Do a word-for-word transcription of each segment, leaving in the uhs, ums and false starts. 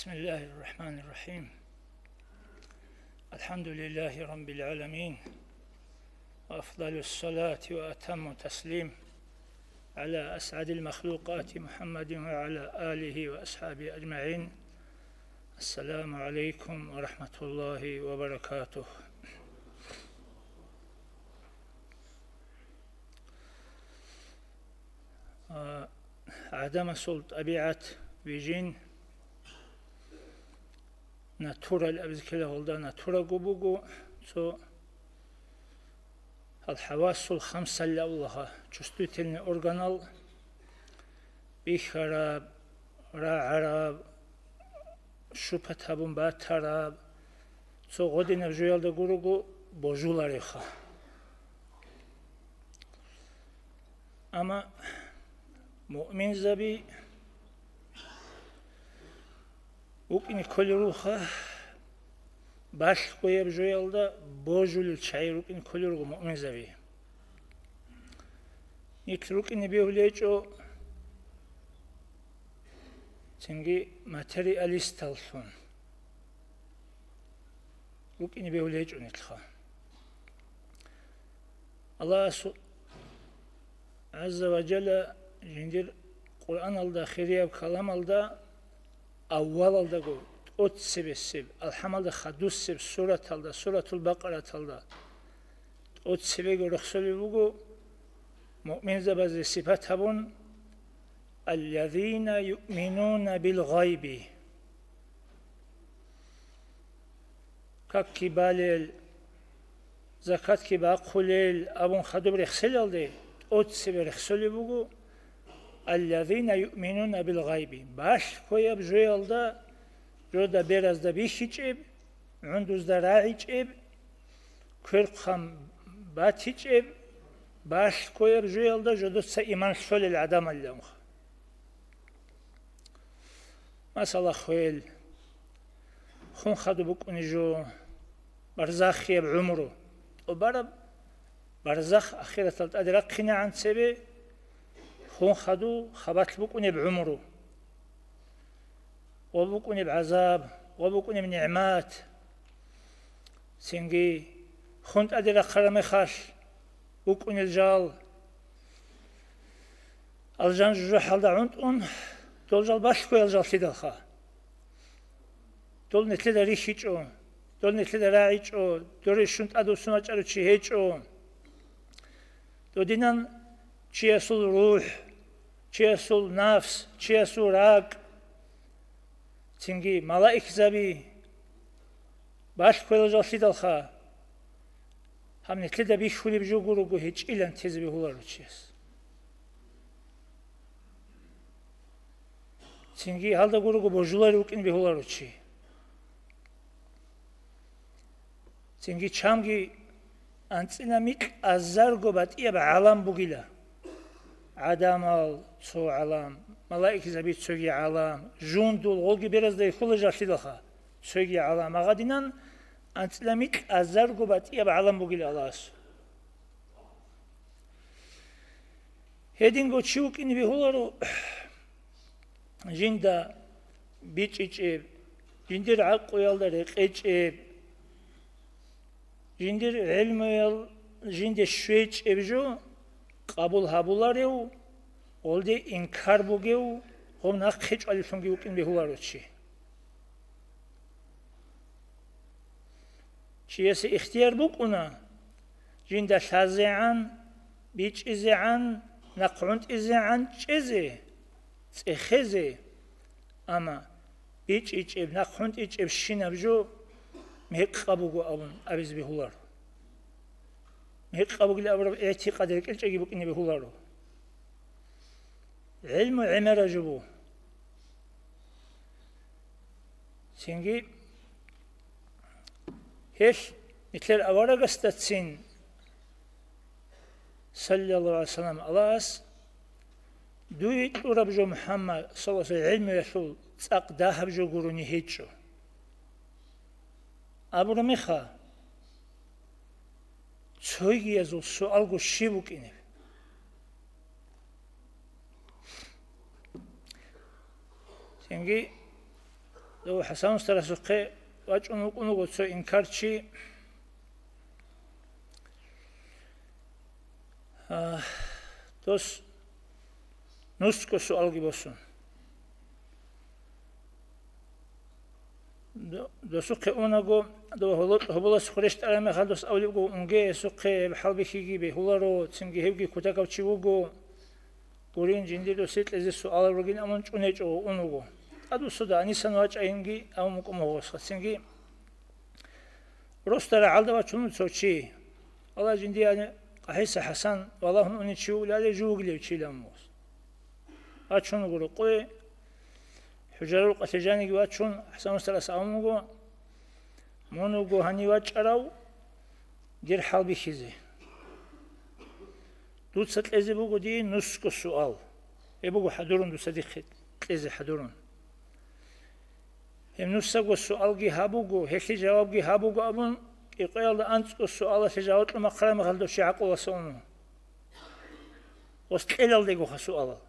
بسم الله الرحمن الرحيم. الحمد لله رب العالمين. وأفضل الصلاة وأتم التسليم على أسعد المخلوقات محمد وعلى آله وأصحابه أجمعين. السلام عليكم ورحمة الله وبركاته. А, гӀадамасул тӀабигӀат вижин, натурал абизккелагьулда натураго буго, цо гьал хӀавасул хамсалъ авлаха, чувствительный органал, бихьараб, рагӀараб, щупат гьабун батараб, цо гъодинаб жоялда гурого божулареха. Амма муъминзаби вукӀине кколел руха, балъгояб жоялда божулел чагӀи рукӀине кколел руго муъминзаби. Нилъ рукӀине бегьулечӀо цинги материалисталлъун. РукӀине бегьулечӀо нилъха. Аллагьасу гӀазза ва жалла жиндир Къуръаналда, хирияб каламалда аввалалдаго тӀоцебесеб, алхӀамалда хадусеб сураталда, Суратул Бакъараталда тӀоцебего рехсолеб буго, муъминзабазе сипат гьабун: «Аллазина юъминуна бил гъайби». Какги балел, закатги бахъулел абун хадуб рехселалде, тӀоцебе рехсолеб буго: «Аллазина юъминуна бил гъайби», балъгояб жоялда жода беразда бихьичӀеб, гӀундузда рагӀичӀеб, кверхъан батичӀеб, балъгояб жоялда жодоца иман лъолел гӀадамалиланха. Масала, хвел, хун хадуб букӀуни жо, барзахияб гӀумру, тӀубараб барзах ахиратал тӀаде рахъинегӀан цебе, хун хаду хабалъ букӀунеб гӀумру, ва букӀунеб гӀазаб, ва букӀунеб нигӀмат, цинги хун тӀаде рахъараб мехалъ букӀунел жал, алжан жужахӀалда гӀунтӀун, дол жал балъгоял жаллъидалха. Дол нилъеда рихьичӀо, дол нилъеда рагӀичӀо, дол рищун тӀадвуссун вачӀарав чи гьечӀо. Додинан чиясул рухӀ, чиясул нафс, чиясул ракӀ, цинги малаикзаби балъгоял жаллъидалха, гьаб нилъеда бихьулеб жо гурого гьечӀилан тезе бегьуларо чияс. Цинги гьалда гурого божулари вукӀин бегьуларо чи. Цинги чамги анцӀила микь азарго батӀияб гӀалам бугила. ГӀадамал цо гӀалам, малаикзаби цоги гӀалам, жундул гъолги беразда ихьула жаллъидалха цоги гӀалам. Агъадинан анцӀила микь азарго батӀияб гӀалам бугила Аллагьас. Гьединго чи вукӀине бегьуларо жинда бичӀчӀичӀеб, жиндир гӀакъуялда рекъечӀеб, жиндир гӀелмуял жинде щвечӀеб жо къабул гьабуларев, гъолде инкар бугев, гъов нахъе чӀвалевлъунги вукӀин бегьуларо чи. Чиясе ихтияр букӀуна жинда лъазегӀан, бичӀчӀизегӀан, нахъ гӀунтӀизегӀан чӀезе, цӀехезе, амма бичӀчӀичӀеб, нахъ гӀунтӀичӀебщинаб жо мекъаб буго абун абизе бегьуларо. Мекъаб бугилан абураб игӀтикъад рекӀелчӀеги букӀине бегьуларо. ГӀилму гӀемераб жо буго. Цинги гьелъ нилъер аварагасдацин, саллаллагьу гӀалайгьи вассалам, Аллагьас, дуе кьураб жо, МухӀаммад, саллаллагьу гӀалайгьи вассалам, гӀилмуялъул цӀакъ дагьаб жо гурони гьечӀо. Абураб меха, цойгиязул суалго щиб букӀинеб? Цинги Дов ХӀасан устарасухъе вачӀун вукӀун вуго цо инкарчи. А, дос нусго суалги босун. До-, досухъе унаго, дов гьоло-, гьоболас хурещтӀараб мехалъ дос абулебго, унге, гьесухъе гьеб хӀалбихьиги бегьуларо, цинги гьевги кутакав чи вуго. Гурин, жиндир досе кьезе суалал ругин, амун чӀунечӀого ун вуго. ТӀадвуссуда анисан вачӀайинги, амун мукӀумагьосха цинги. Росда рагӀалда вачун цо чи. Аллагь жиндиани КъахӀиса ХӀасан валагьун унев чи вугилали жугьугилев чи ламус. Вачун вуго рукъове, хӀужара рукъалъе жаниги вачун, ХӀасан устарас абун вуго, мун вуго гьанив вачӀарав дир хӀалбихьизе. Дуца кьезе буго дие нусго суал. Гьеб буго хӀадурун дуца дихъе кьезе хӀадурун. Гьеб нусаго суалги гьабуго, гьелъе жавабги гьабуго абун, кӀикъоялда анцӀго суалалъе жаваб кьун бахъараб мехалда щи гӀакъуласа уну. Ос кьелалдегоха суалал.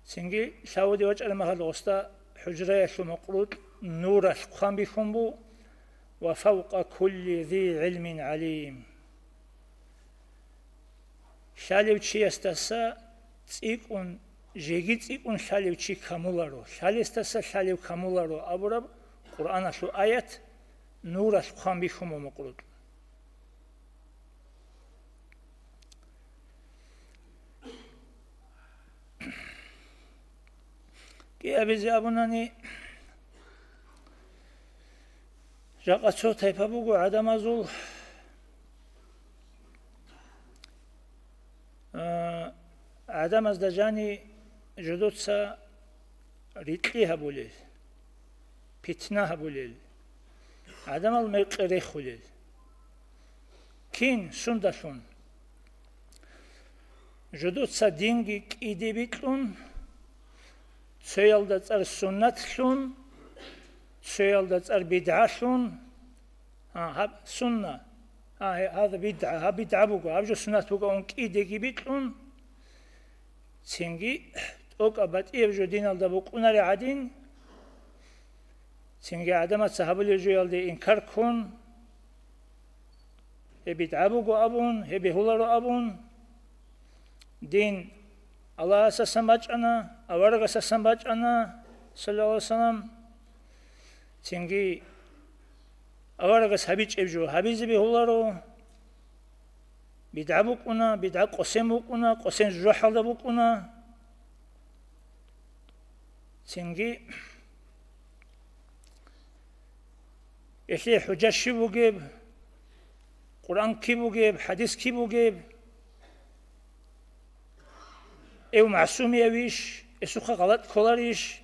Цинги лъавуде вачӀараб мехалда осда хӀужраялъул мукърукь нуралъ хъван бихьун бу: «Ва фавкъа кулли зи гӀилмин гӀалим». Лъалев чиясдаса цӀикӀкӀун, жеги цӀикӀкӀун лъалев чи камуларо, лъалесдаса лъалев камуларо абураб Къуръаналъул аят нуралъ хъван бихьун бу мукърукь. КӀиабизе абунани, жакъа цо тайпа буго гӀадамазул, а, гӀадамазда жани жодоца рикьи гьабулел, питна гьабулел, гӀадамал мекъи рехулел. Кин, сундалъун? Жодоца динги кӀиде бикьун, цоялда цӀар суннатлъун, цоялда цӀар бидгӀалъун. А, гьаб сунна, а, гье-, гьаб бидгӀа, гьаб бидгӀа буго, гьаб жо суннат буго абун кӀидеги бикьун, цинги тӀокӀаб батӀияб жо диналда букӀунаре гӀадин, цинги гӀадамаца гьабулел жоялде инкар ккун, гьеб бидгӀа буго абун, гьеб бегьуларо абун, дин Аллагьасасан бачӀана, аварагасасан бачӀана, саллаллагьу гӀалайгьи вассалам. Цинги аварагас гьабичӀеб жо гьабизе бегьуларо. БидгӀа букӀуна, бидгӀа къосен букӀуна, къосен жужахӀалда букӀуна. Цинги гьелъие хӀужа щиб бугеб, Къуръан киб бугеб, хӀадис киб бугеб, эв магӀсумиявищ, эсухъа гъалатӀ кколарищ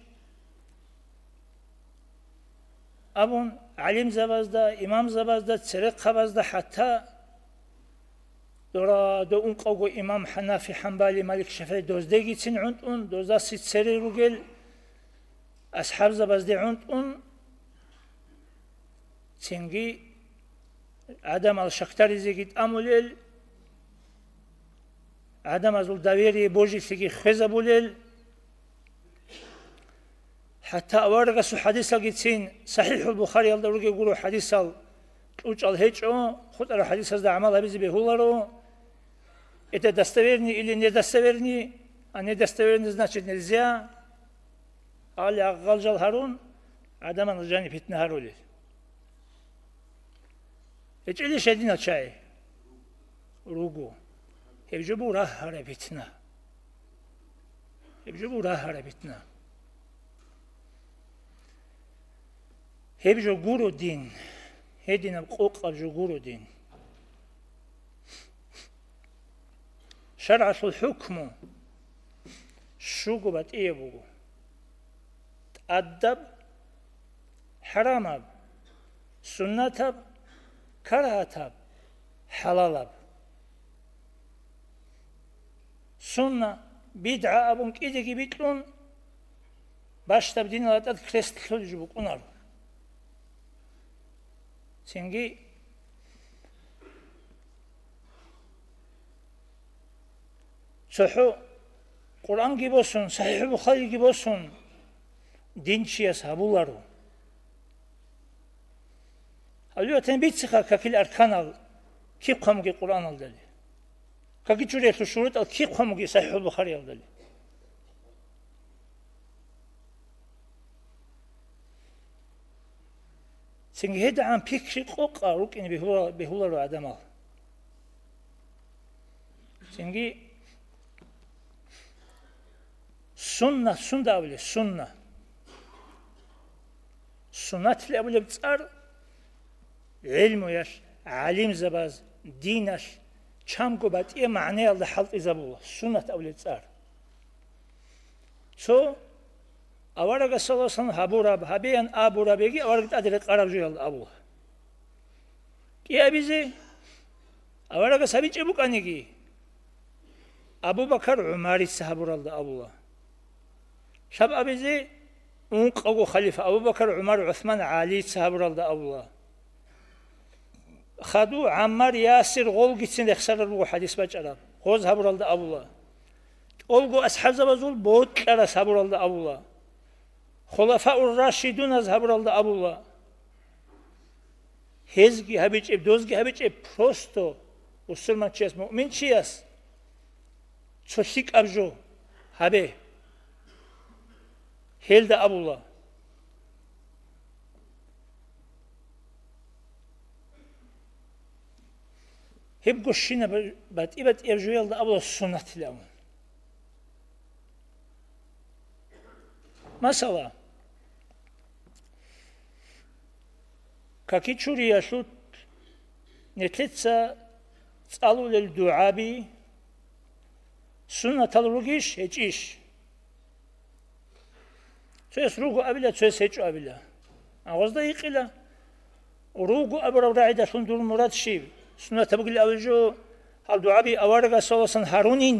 абун, гӀалимзабазда, имамзабазда, церехъабазда, хӀатта дора до ункъавго имам ХӀанафи, ХӀамбали, Малик, ШафигӀи доздегицин гӀунтӀун, доздаса цере ругел асхӀабзабазде гӀунтӀун, цинги гӀадамал щакдаризеги тӀамулел, гӀадамазул доверие божилъиги хвезабулел, хӀатта аварагасул хӀадисалгицин, СахӀихӀул Бухариялда ругел гуро хӀадисал кьучӀал гьечӀо, хутӀарал хӀадисазда гӀамал гьабизе бегьуларо, это достоверный или недостоверный, а недостоверный, значит, нельзя. Гьале гъалжал гьарун, гӀадамал жани питна гьарулел. ГьечӀелищ гьединал чагӀи? Руго. Гьеб жо буго рагьараб питна. Гьеб жо буго рагьараб питна. Гьеб жо гуро дин. Гьединаб къокъаб жо гуро дин. ШаргӀалъул хӀукму щуго батӀияб буго: тӀадаб, хӀарамаб, суннатаб, карагьатаб, хӀалалаб. Сунна, бидгӀа абун кӀидеги бикьун, бащдаб диналда тӀад крест лъолеб жо букӀунаро. Цинги цохӀо Къуръанги босун, СахӀихӀул Бухариги босун, дин чияс гьабуларо. Гьале ватан бицеха какил арканал киб хъвамги Къуръаналдали, каки чуриялъул шурутӀал киб хъвамги СахӀихӀул Бухариялдали. Цинги гьедагӀан пикри къокъа рукӀине бегьула-, бегьуларо гӀадамал. Цинги сунна, сунда абулеб, сунна. Суннатилан абулеб цӀар гӀелмуялъ, гӀалимзабаз, диналъ чамго батӀияб магӀнаялда хӀалтӀизабула, суннат абулеб цӀар. Цо аварагас саллаллагьу гӀалайгьи вассалам гьабураб, гьабеян абураб яги авараг тӀаде рекъараб жоялда абула. КӀиабизе аварагас гьабичӀеб букӀаниги, Абу-Бакар ГӀумарица гьабуралда абула. Лъабабизе ункъавго халифа Абу-Бакар, ГӀумар, ГӀусман, ГӀалица гьабуралда абула. Хаду, ГӀаммар, Ясир гъолгицин рехсарал руго хӀадис бачӀараб, гъоз гьабуралда абула. ТӀолго асхӀабзабазул бокьарас гьабуралда абула. Хулафаур-рашидуназ гьабуралда абула. Гьезги гьабичӀеб, дозги гьабичӀеб, просто бусурманчияс, муъминчияс цо лъикӀаб жо гьабе. Гьелда абула. Гьебго щинаб батӀи-батӀияб жоялда абула суннатилан. Масала, каки чуриялъул нилъеца цӀалулел дугӀаби суннатал ругищ, гьечӀищ? Цояс руго абила, цояс гьечӀо абила. Гъозда гьикъила, руго абураб рагӀидалъун дур мурад щиб? Суннатаб бугилан абулеб жо, гьал дугӀаби аварагас саллаллагьу гӀалайгьи вассалам гьарунин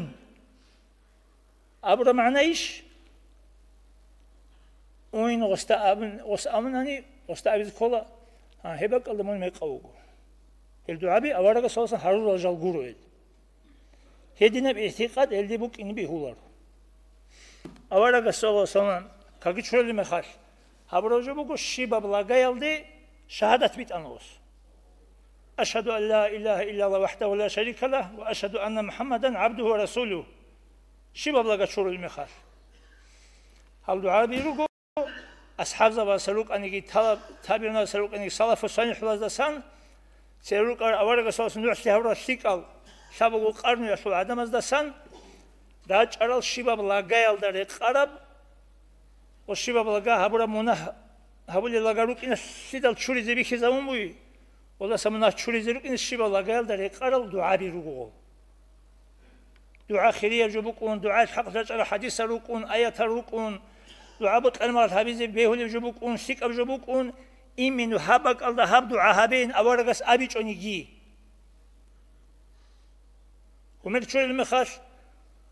абураб магӀнайищ? Уйин гъосда абун, гъос абунани, гъосда абизе ккола, гьа, гьеб бакӀалда мун мекъав вуго. Гьел дугӀаби аварагас саллаллагьу гӀалайгьи вассалам гьарурал жал гуро гьел. Гьединаб игӀтикъад гьелде букӀине бегьуларо. Аварагас саллаллагьу гӀалайгьи вассалам каки чуралел мехалъ гьабураб жо буго, щибаб лагаялде шагьадат битӀана гъос. Ашгьаду ан ла илагьа иллаллагь вахӀдагьу ла шарика лагь ва ашгьаду анна МухӀаммадан гӀабдугьу ва расулугьу. Щибаб лага чурулеб мехалъ. Гьал дугӀаби руго асхӀабзабазда рукӀаниги, талаб-, табигӀуназда рукӀаниги, салафу-салихӀуназдасан, церер рукӀарал аварагасдасан, нугӀлъи гьабурал лъикӀал лъабабго къарнуялъул гӀадамаздасан рачӀарал щибаб лагаялда рекъараб, ва щибаб лага гьабураб мунагь гьабулел лага рукӀиналъидал чуризе бихьизабун буй, гъолдаса мунагь чуризе рукӀине щибаб лагаялда рекъарал дугӀаби руго гъол. ДугӀа хирияб жо букӀун, дугӀаялъ хӀакъ рачӀарал хӀадисал рукӀун, аятал рукӀун, дугӀа бокьармал гьабизе бегьулеб жо букӀун, лъикӀаб жо букӀун, именно гьаб бакӀалда гьаб дугӀа гьабейин аварагас абичӀониги. Гьумер чурел мехалъ,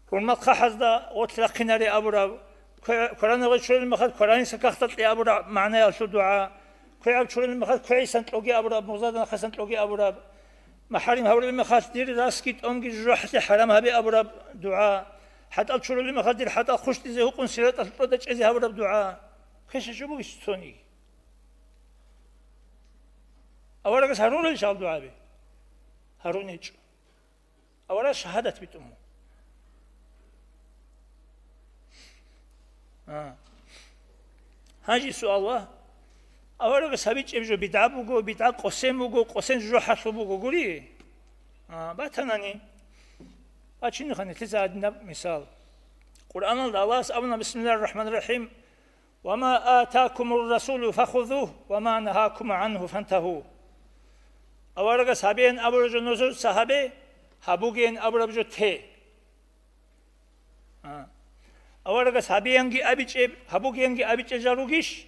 гьурмал хъахӀазда гъорлъ рахъинаре абураб, кве-, кваранаб гъой чурел мехалъ, квараниса кагъталъе абураб магӀнаялъул дугӀа, квегӀаб чурел мехалъ, квегӀисан кьоге абураб, мугъзадан нахъасан кьоге абураб, махӀарим гьавурел мехалъ, дир расги тӀомги жужахӀлъи хӀарам гьабе абураб дугӀа, хӀатӀал чурел мехалъ, дир хӀатӀал хъущтӀизе гьукъун сиратӀалъ кьода чӀезе гьабураб дугӀа. Квешаб жо бугищ цониги? Аварагас гьарурелищ гьал дугӀаби? Гьарун гьечӀо. Аварагас шагьадат битӀун буго. А. Гьанже суал ва, аварагас гьабичӀеб жо бидгӀа буго, бидгӀа къосен буго, къосен жужахӀалъул буго гури? А, батанани. Бачинеха нилъеца гьадинаб мисал. Къуръаналда Аллагьас абуна: «Бисмиллагьир рахӀманир рахӀим. Ва ма атакумур расулу фахузугьу, ва ма нагьакум гӀангьу фантагьу». Аварагас гьабеян абураб жо нужеца гьабе, гьабугеян абураб жо те. А. Аварагас гьабеянги абичӀеб, гьабугеянги абичӀеб жал ругищ?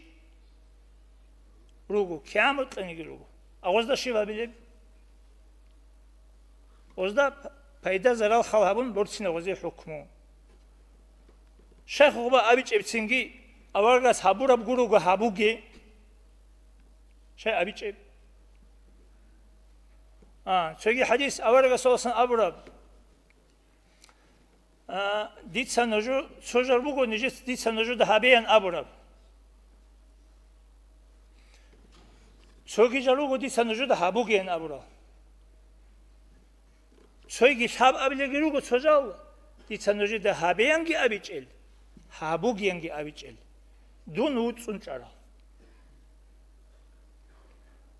Руго, кигӀан бокьаниги руго. А гъозда щиб гьабилеб? Гъозда пайда-зарал хал гьабун борцина гъозие хӀукму. Шайх гъоба абичӀебцинги, аварагас гьабураб гурого гьабуге. Шай абичӀеб. А, цоги хӀадис аварагас саллаллагьу гӀалайгьи вассалам абураб. А, дица нужу, цо жал буго нижец дица нужуда гьабеян абураб. Цоги жал руго дица нужеда гьабугеян абурал. Цойги лъабабилеги руго цо жал, дица нужеда гьабеянги абичӀел, гьабугеянги абичӀел, дун вуцӀцӀун чӀарал.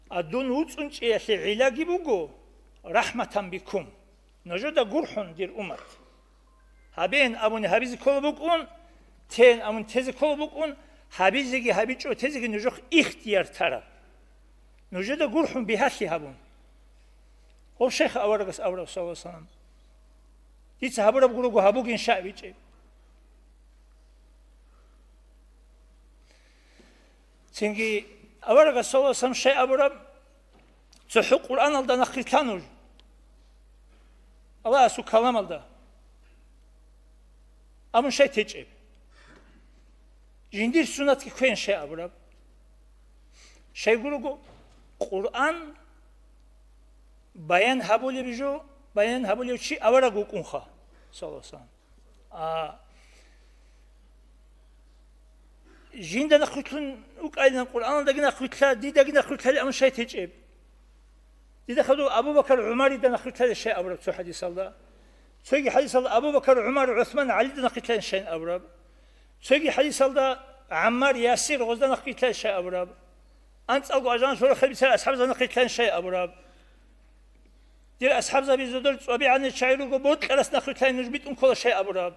А дун вуцӀцӀун чӀеялъе гӀиллаги буго, рахӀматан бикум, нужеда гурхӀун, дир уммат. Гьабеян абуни гьабизе ккола букӀун, теян абуни тезе ккола букӀун, гьабизеги гьабичӀо тезеги нужехъ ихтияр тараб. Нужеда гурхӀун бигьалъи гьабун. Гьеб шайх аварагас абураб, саллаллагьу гӀалайгьи вассалам. Дица гьабураб гурого гьабугин шай абичӀеб. Цинги аварагас, саллаллагьу гӀалайгьи вассалам, шай абураб, цохӀо Къуръаналда нахъ рилълъа нуж. Аллагьасул каламалда. Амма шай течӀеб. Жиндир суннатги кквеян шай абураб. Шайгу руго, Къуръан баян гьабулеб жо, баян гьабулев чи авараг вукӀунха, саллаллагьу гӀалайгьи вассалам. А, жинда нахъвилълъун вукӀайилан Къуръаналдаги нахъвилълъа, дидаги нахъвилълъали, амма шай течӀеб. Дида хадув Абу Бакар ГӀумарида нахъвилълъали шай абураб цо хӀадисалда. Цоги хӀадисалда Абу Бакар, ГӀумар, ГӀусман, ГӀалида нахъвилълъали шайин абураб. Цоги хӀадисалда ГӀаммар, Ясир гъозда нахъвилълъали шай абураб. АнцӀалго ажан шорохъе бицарал асхӀабзаб нахъвилълъали шай абураб. Дир асхӀабзаби зодор цӀвабигӀанил чагӀи руго, бокьарас нахъвилълъани нуж битӀун ккола шай абураб.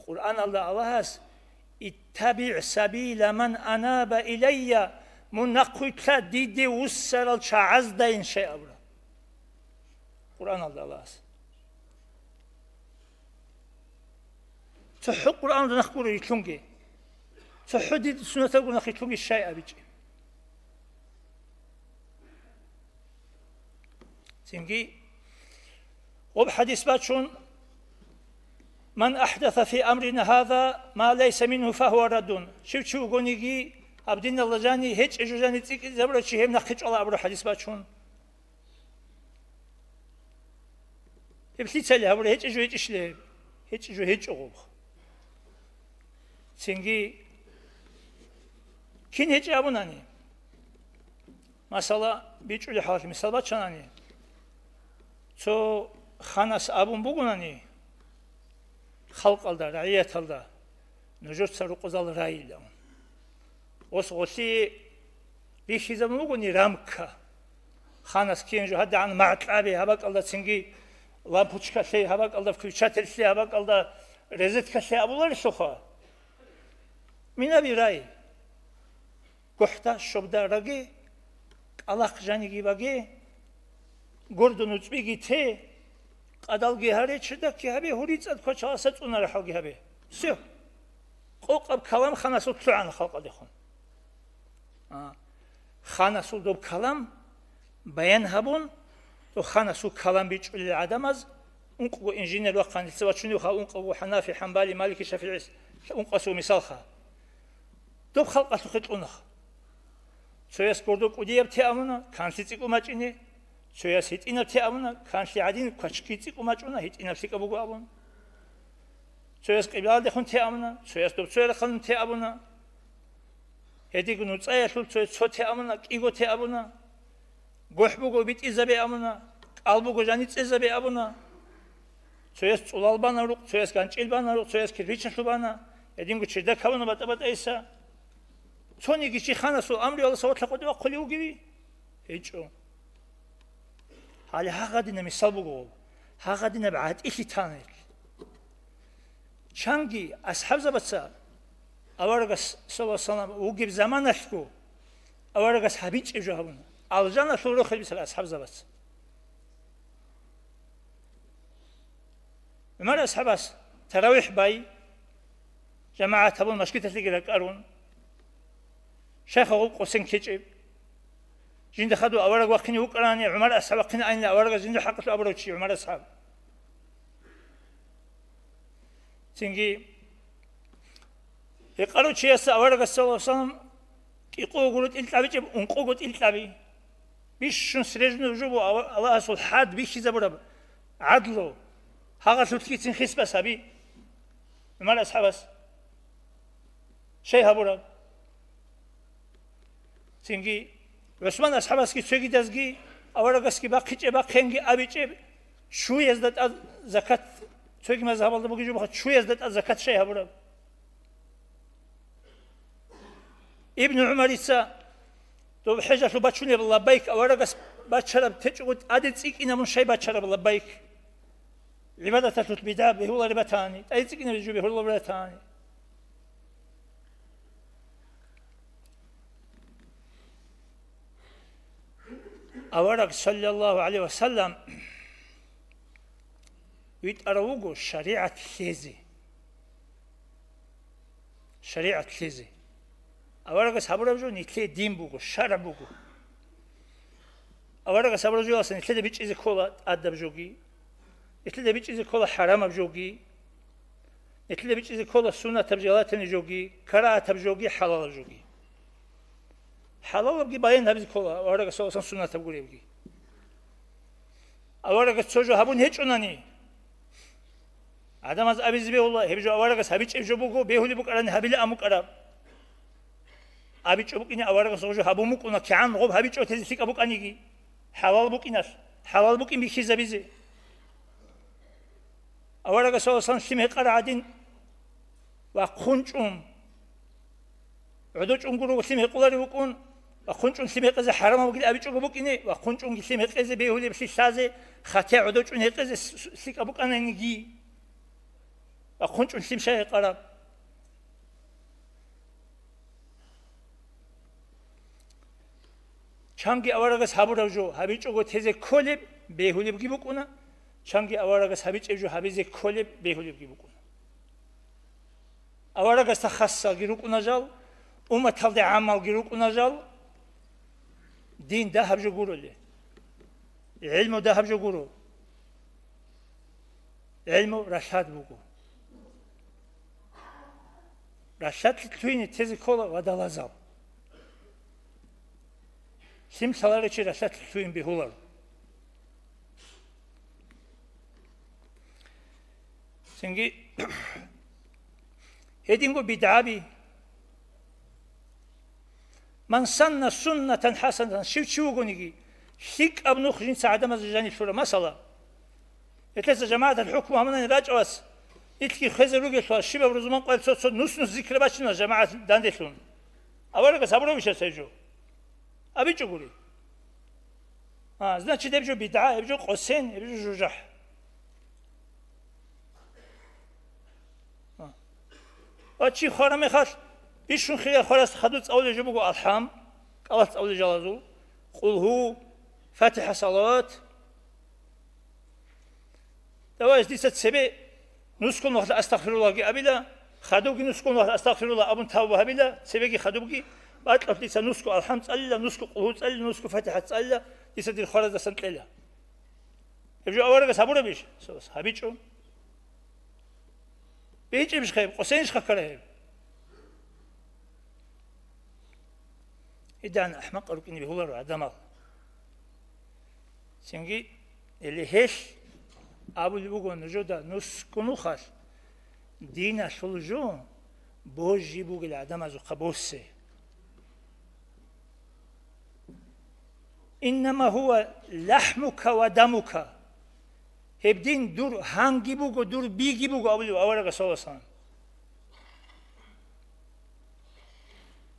Къуръаналда Аллагьас, «ИттабигӀ сабила ман анаба илайя», мун нахъвилълъа диде вуссарал чагӀаздайин шай абураб. Къуръаналда Аллагьас. ЦохӀо Къуръаналда нахъ гуро рилълъунги. ЦохӀо дид суннаталго нахъ рилълъунги шай абичӀеб. Цинги гъоб хӀадис бачун, «Ман ахӀдаса фи амрина гьаза ма лайса мингьу фагьува раддун». Щив чи вугониги, гьаб диналда жани гьечӀеб жо жани цӀикӀкӀинабурав чи гьеб нахъе чӀвала абураб хӀадис бачун. Гьеб лъицали гьабура, гьечӀеб жо гьечӀищ гьеб? ГьечӀеб жо гьечӀо гъоб. Цинги кин гьечӀеб абунани? Масала, бичӀчӀулеб хӀалалъ мисал бачанани, цо ханас абун бугонани халкъалда, рагӀияталда, нужеца рукъузал райилан. Ос гъолъие бихьизабун бугони рамка. Ханас кин жо гьадигӀан магӀкьаби, гьаб бакӀалда цинги лампочкалъе, гьаб бакӀалда включательлъе, гьаб бакӀалда розеткалъе абуларелъулха. Минаби рай. ГохӀда, щобда раге, кӀалахъ жаниги баге, гордо нуцӀбиги те, къадалги гьаре, чердакги гьабе, гьури цӀад квачаласа цӀунарахӀалги гьабе. Всё. Къокъаб калам ханасул лъугӀана халкъалдехун. А, ханасул доб калам баян гьабун, доб ханасул калам бичӀчӀулел гӀадамаз, ункъго инженер вахъанилъа вачуневха, ункъго хӀанафи, хӀамбали, малики, шафигӀис, ункъасул мисалха. Доб халкъалъухъе кьунаха. Цояс гордо кӀудияб те абуна, канлъи цӀикӀкӀун бачӀине, цояс гьитӀинаб те абуна, канлъи гӀадин квачги цӀикӀкӀун бачӀуна, гьитӀинаб лъикӀаб буго абун. Цояс къиблаялдехун те абуна, цояс доб цоял рахъалъун те абуна. Гьединго нуцӀаялъул цояс цо те абуна, кӀиго те абуна. ГохӀ буго битӀизабе абуна, кӀал буго жаницӀезабе абуна. Цояс цӀулал бана рукъ, цояс ганчӀил бана рукъ, цояс кирпичалъул бана, гьединго чердак гьабуна батӀа-батӀайса. Цониги чи ханасул амруялдаса ватла къотӀи вахъулев вугеви? ГьечӀо. Гьале гьагъадина мисал буго, гьагъадинаб гӀатӀилъи тана гьел. Чанги асхӀабзабаца аварагас, саллаллагьу гӀалайгьи вассалам, вугеб заманалъго аварагас гьабичӀеб жо гьабуна. Алжаналъул рохел бицарал асхӀабзабаца. ГӀумар асхӀабас таравихӀ бай, жамагӀат гьабун, машгиталъеги ракӀарун, шайха гъуб къосин ккечӀеб. Жинда хадув авараг вахъине вукӀарани, ГӀумар асхӀаб вахъине айнила аварагас жиндир хӀакъалъулъ абурав чи ГӀумар асхӀаб. Цинги гьекъарав чиясда аварагас, саллаллагьу гӀалайгьи вассалам, кӀикъого гуро тӀил кьабичӀеб, ункъого тӀил кьаби. Бищун срежну жо буго Аллагьасул хӀад бихьизабураб гӀадлу, гьагъалъулъгицин хисбас гьаби ГӀумар асхӀабас. Шай гьабураб. Цинги ГӀусман асхӀабасги цогидазги аварагасги бахъичӀеб-бахъинги абичӀеб, чуязда тӀад закат, цоги мазгьабалда бугеб жо буго, чуязда тӀад закат щай гьабураб? Ибн ГӀумарица доб хӀежалъул бачунеб лаббайк аварагас бачараб течӀого тӀаде цӀикӀкӀинабун щай бачараб лаббайк? ГӀибадаталъулъ бидгӀа бегьулареб батани, тӀаде цӀикӀкӀинаб жо бегьулареб батани. Авараг, саллаллагьу гӀалайгьи ва саллам, витӀарав вуго шаригӀат лъезе. ШаригӀат лъезе. Аварагас гьабураб жо нилъее дин буго, шаргӀ буго. Аварагас гьабураб жоялдаса нилъеда бичӀчӀизе ккола тӀадаб жоги. Нилъеда бичӀчӀизе ккола хӀарамаб жоги. Нилъеда бичӀчӀизе ккола суннатаб, желательный жоги, карагьатаб жоги, хӀалалаб жоги. ХӀалалабги баян гьабизе ккола, аварагас саллаллагьу гӀалайгьи ва саллам суннатаб гуребги. Аварагас цо жо гьабун гьечӀонани, гӀадамаз абизе бегьула, гьеб жо аварагас гьабичӀеб жо буго, бегьулеб букӀарани гьабила амукӀараб. АбичӀо букӀине аварагас гъоб жо гьабун букӀуна, кигӀан гъоб гьабичӀо тезе лъикӀаб букӀаниги, хӀалал букӀиналъ, хӀалал букӀин бихьизабизе. Аварагас саллаллагьу гӀалайгьи ва саллам лъим гьекъараб гӀадин, вахъун чӀун, гӀодо чӀун гуро лъим гьекъоларев вукӀун, вахъун чӀун лъим гьекъезе хӀарамаб бугин абичӀого букӀине, вахъун чӀунги лъим гьекъезе бегьулеб лъилъазе, хатӀа гӀодо чӀун гьекъезе с-, с-, лъикӀаб букӀаниги. Вахъун чӀун лъим щай гьекъараб? Чанги аварагас гьабураб жо гьабичӀого тезе кколеб бегьулебги букӀуна, чанги аварагас гьабичӀеб жо гьабизе кколеб бегьулебги букӀуна. Аварагасда хасалги рукӀуна жал, умматалде гӀаммалги рукӀуна жал, дин дагьаб жо гуроли, гӀилму дагьаб жо гуро. ГӀилму ралъад буго. Ралъад лъугьине тезе ккола вадалазал. Лъим лъаларев чи ралъад лъугьин бегьуларо. Цинги гьединго бидгӀаби. Ман санна суннатан хӀасанатан, щив чи вугониги, лъикӀаб нух жинца гӀадамазда жаниб лъураб. Масала, гьелъеца жамагӀаталъ хӀукму гьабунани рачӀавас, нилъги хвезе ругелъул, щибаб рузман къоялъ цо-цо нус-нус зикр бачуна жамагӀат данделъун. Аварагас гьабурабищ гьеб жо? АбичӀо гури. А, значит, гьеб жо бидгӀа, гьеб жо къосен, гьеб жо жужахӀ. А. Ва чи хвараб мехалъ, бищун хириял хварас хадуб цӀалулеб жо буго алхӀам, кӀалалъ цӀалулеб жалазул, къулгьу, фатихӀа, салават. Давай, дица цебе нусго нухалъ астагъфируллагьги абила, хадубги нусго нухалъ астагъфируллагь абун тавба гьабила, цебеги хадубги, бакьалъ дица нусго алхӀам цӀалила, нусго къулгьу цӀалила, нусго фатихӀа цӀалила, дица дир хвараздасан кьела. Гьеб жо аварагас гьабурабищ? ГьабичӀо. БичӀчӀебищха гьеб, къосенищха ккараб гьеб? ГьедигӀан ахӀмакъ рукӀине бегьуларо гӀадамал. Цинги, или гьелъ абулеб буго нужеда нусго нухалъ, диналъул жо божи бугел гӀадамазухъа босе. Иннама гьува лахӀмука ва дамука. Гьеб дин дур гьанги буго, дур биги буго, абулеб аварагас, саллаллагьу гӀалайгьи ва саллам.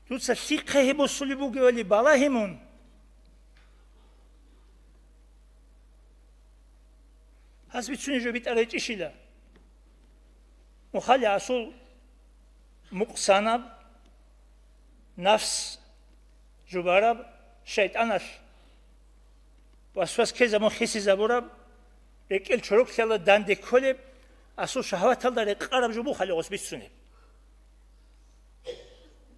Дуца лъихъа гьеб босулеб бугевали балагье мун. Гьас бицунеб жо битӀарайчӀищила? Мухъали асул мукъсанаб, нафс жубараб, шайтӀаналъ васвас ккезабун хисизабураб, рекӀел чороклъиялда данде кколеб, асул шагьваталда рекъараб жо бухъали гъос бицунеб.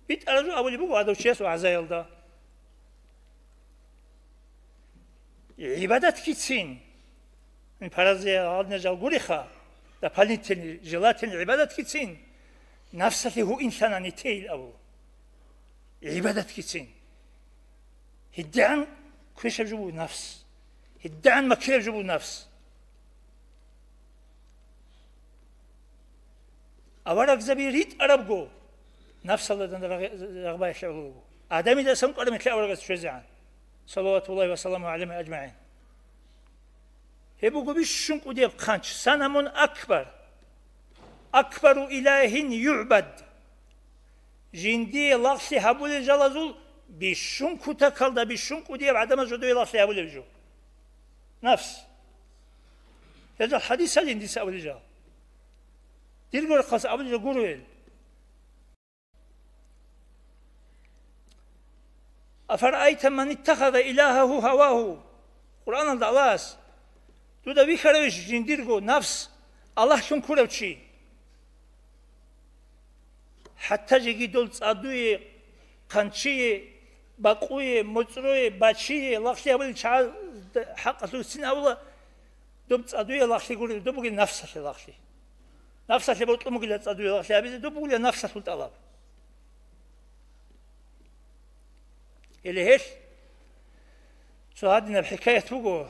БитӀараб жо абулеб буго гьадав чияс вагӀзаялда. ГӀибадат кицин, паразеялда жал гуриха, дополнительный, желательный гӀибадат кицин, нафсалъе гьуинлъанани тейил абу. ГӀибадат кицин. ГьедигӀан квешаб жо буго нафс. ГьедигӀан макираб жо буго нафс. Аварагзаби ритӀарабго, нафсалда рагъ-, рагъбаялъе гӀоло руго. Адамидасан кӀвараб нилъер аварагас чвезегӀан. салаватуллагьи ва саламу гӀалайгьим ажмагӀин. Гьеб буго бищун кӀудияб хъанч, санамун акбар, акбару илагьин югӀбад. Жиндие лагълъи гьабулел жалазул бищун кутакалда бищун кӀудияб гӀадамаз жодое лагълъи гьабулеб жо. Нафс. Гьезул хӀадисалин дица абулел жал. Дирго рахъалъ абулел жо гуро гьел. «Афараайта ман иттахаза илагьагьу гьавагьу». Къуръаналда Аллагьас: «Дуда вихьаравищ жиндирго нафс Аллагьлъун ккурав чи?» ХӀатта жеги дол цӀадуе, хъанчие, бакъуе, моцӀрое, бачие, лагълъи гьабулел чагӀазда хӀакъалъулъцин абула, доб цӀадуе лагълъи гурел, доб бугел нафсалъе лагълъи. Нафсалъе бокьун бугила цӀадуе лагълъи гьабизе, доб бугила нафсалъул тӀалаб. Гьеле гьелъ цо гьадинаб хӀикаят буго,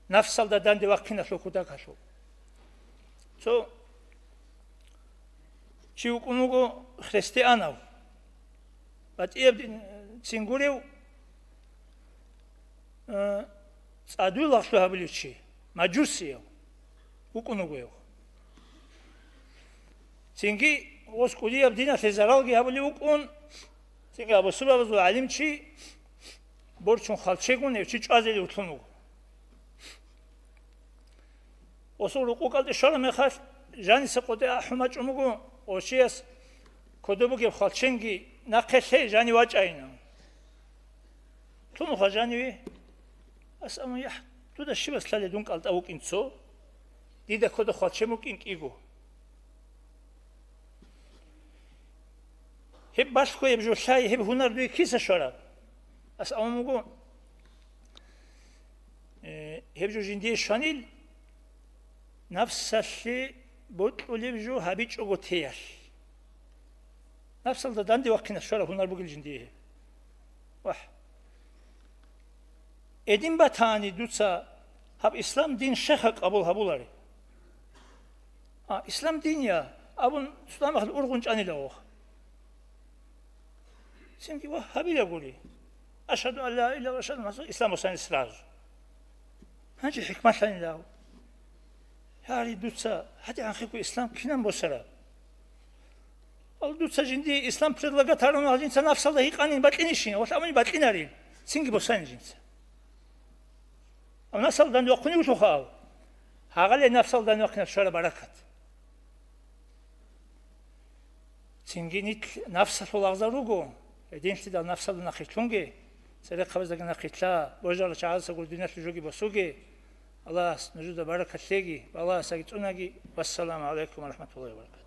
нафсалда данде вахъиналъул кутакалъул. Цо чи вукӀун вуго христианав, батӀияб дин-, цин гурев, э, цӀадуй лагълъу гьабулев чи, мажусияв вукӀун вуго гьев. Цинги гъос кӀудияб диналъе заралги гьабулев вукӀун, цинги абусурабазул гӀалимчи борчун хвалчегун гьев чи чӀвазелев вутлъун вуго. Гъосул рукъукъалде щвараб мехалъ, жаниса къотӀи ахӀун бачӀун буго, гъос чияс кодоб бугеб хвалченги нахъе лъей, жанив вачӀайинав. Лъунухъа жаниве. Ас абун: «ЯхӀ, дуда щибас лъалеб дун кӀалтӀа вукӀин цо? Дида кодоб хвалчен букӀин кӀиго». Гьеб балъго гьеб жо лъай, гьеб гьунар дуе киса щвараб? Ас абун буго, э, гьеб жо жиндие щванил, нафсалъе бокьулеб жо гьабичӀого теялъ. Нафсалда данде вахъиналъ щвараб гьунар бугел жиндие гьеб. Вагь. Гьедин батани дуца гьаб ислам дин щайха къабул гьабулареб? А, ислам дин я, абун, цо дамахъ ургъун чӀанила гъов. Цинги вагь гьабила гури. Ашгьаду ан ла илагьа ва ашгьаду анна Мухаммадан, ислам босани сразу. Гьанже хӀикматлъанила гьав. Гьари дуца гьадигӀанхъего ислам кинан босараб? Ал дуца жиндие ислам предлагать гьарун гьал жинца нафсалда гьикъанин бакьинищин, ва абуни бакьинарил, цинги босани жинца. Ав нафсалда данде вахъунев вугелъулха ав. Гьагъале нафсалда данде вахъиналъ щвараб баракат. Цинги нилъ нафсалъул агъзал руго, гьединлъидал нафсалда нахъе лъунге, церехъабаздаги нахъе лъа, божарал чагӀаздаса гур диналъул жоги босуге, Аллагьас нужеда баракат лъеги, Аллагьасаги цӀунаги. Вассаламу гӀалайкум ва рахӀматуллагьи ва баракатугь.